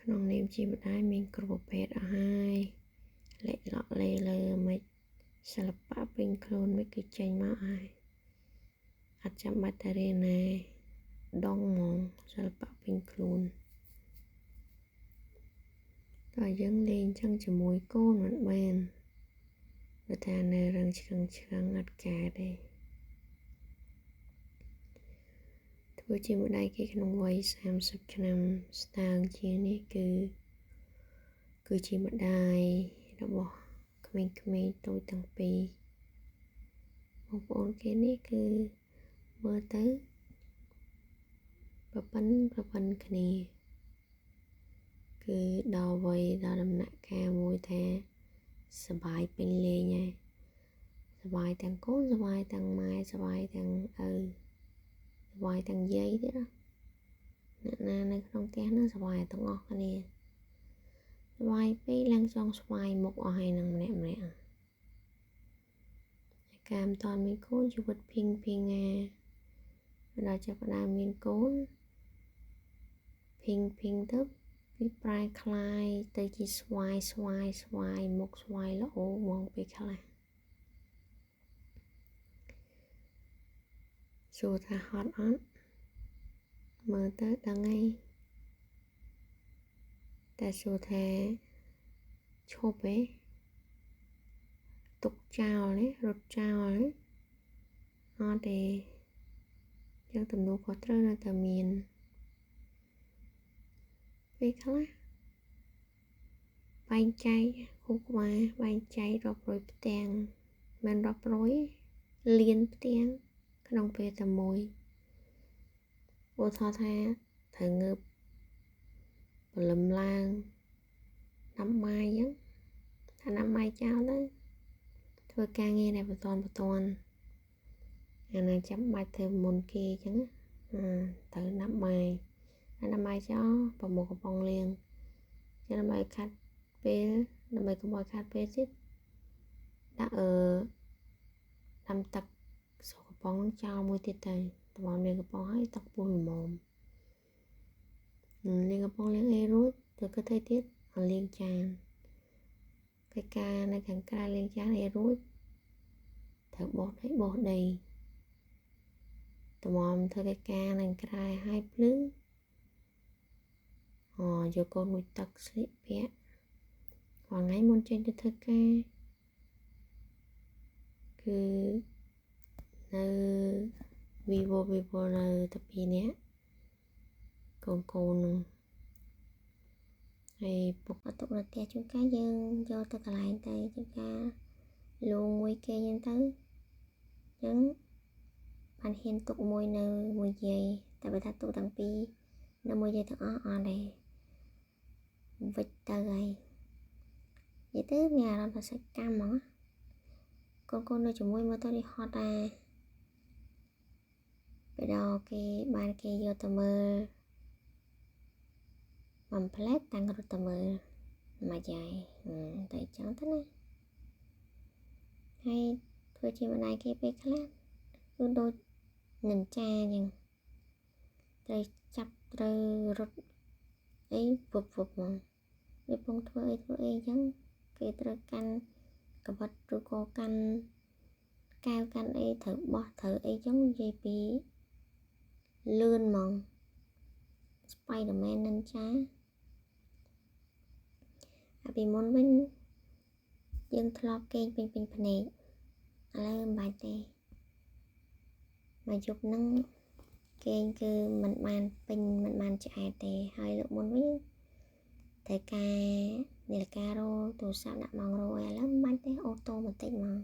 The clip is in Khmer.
ក្នុងនាមជាម្ដាយមានគ្រប់ប្រភេទអស់ហើយលេចលក់លេលើមិនសិល្បៈពេញខ្លួនមិនគឺចេញមកហើយអត់ចាំបាច់តែរៀនណាដងហ្មងសិល្បៈពេញខ្លួនតើយើងលេងចឹងជាមួយកូនមិនបានបើថានៅរឹងឆ្កឹងឆ្កឹងអត់កើតទេធ្វើជាម្ដាយគេក្នុងវ័យ30ឆ្នាំស្តាងជាងនេះគឺជាម្ដាយរបស់ក្មេងៗតូចទាំងពីរបងប្អូនគេនេះគឺមើលទៅប្រពន្ធគ្នាគឺដល់វ័យដល់ដំណាក់កាលមួយថាសប្បាយពេញលេងហើយសប្បាយទាំងកូនសប្បាយទាំងម៉ែសប្បាយទាំងឪសប្បាយទាំងយាយទៀតណាអ្នកណានៅក្នុងផ្ទះហ្នឹងសប្បាយទាំងអស់គ្នាសប្បាយពេកឡើងចង់ស្វាយមុខអស់ហើយនឹងម្នាក់ម្នាក់ហើយកាមតមានកូនជីវិតភីងភីងណាដល់ចាប់ផ្ដើមមានកូនភីងភីងទៅពីប្រែคล้ายទៅជាស្វាយស្វាយស្វាយមុខស្វាយល្អហ្មងពេលខ្លះសួរថាហត់អត់មើលទៅដឹងហើយតែសួរថាឈប់ទេទុកចោលទេរត់ចោលទេអត់ទេយ៉ាងទំនួលខុសត្រូវនៅតែមានពេលខ្លះបែងចែកខួរក្បាលបែងចែករាប់រយផ្ទាំងមិនរាប់រយលានផ្ទាំងក្នុងពេលតែមួយឧទាហរណ៍ថាត្រូវងើបព្រលឹមឡើងដាំបាយអញ្ចឹងថាដាំបាយចោលទៅធ្វើការងារដែលបន្តបន្ទាន់អាណាចាំបាច់ធ្វើមុនគេអញ្ចឹងត្រូវដាំបាយដាំបាយចោលប្រមូលកំប៉ុងលាងចឹងដើម្បីខាត់ពេលដើម្បីកុំឲ្យខាត់ពេលទៀតដាក់ដាំទឹកស្រុកកំប៉ុងចោលមួយទៀតទៅតម្រាំលាងកំប៉ុងហើយទឹកពុះល្មមលាងកំប៉ុងលាងអីរួចទៅគិតទៅទៀតឲ្យលាងចានកិច្ចការនៅខាងក្រៅលាងចានអីរួចត្រូវបោះដីតម្រាំធ្វើកិច្ចការនៅក្រៅហើយភ្លឺយកកូនមួយទឹកស្លៀកពាក់រាល់ថ្ងៃមុនចេញទៅធ្វើការគឺនៅវីវនៅតែពីរនាក់កូននឹងហើយពុកអត់ទុកនៅផ្ទះជួនកាលយើងយកទៅកន្លែងទៅជួនកាលលងមួយគេអញ្ចឹងទៅអញ្ចឹងបានហ៊ានទុកមួយនៅមួយយាយតែបើថាទុកទាំងពីរនៅមួយយាយទាំងអស់អត់ទេវិចទៅហើយនិយាយទៅមានអារម្មណ៍ថាសាច់កម្មហ្មងកូននៅជាមួយមើលទៅនេះហត់ដែរពេលដល់គេបានគេយកទៅមើលបំផ្លែតតាំងរត់ទៅមើលមកយាយតែចឹងទៅណាហើយធ្វើជាម្ដាយគេពេលខ្លះគឺដូចនិន្ចាចឹងត្រូវចាប់ត្រូវរត់អីពុបពុបហ្មងវាពងធ្វើអីចឹងគេត្រូវកាន់កបិតឬក៏កាន់កែវកាន់អីត្រូវបោះត្រូវអីចឹងនិយាយពីលឿនហ្មង Spiderman និន្ចាអាពីមុនវិញយើងធ្លាប់គេងពេញភ្នែកឥឡូវមិនបាច់ទេមកយប់ហ្នឹងគេងគឺមិនបានពេញមិនបានឆ្អែតទេហើយលើកមុនវិញតែការនាឡិការោទូរស័ព្ទដាក់ម៉ោងរោឥឡូវមិនបាច់ទេអូតូម៉ាទិកហ្មង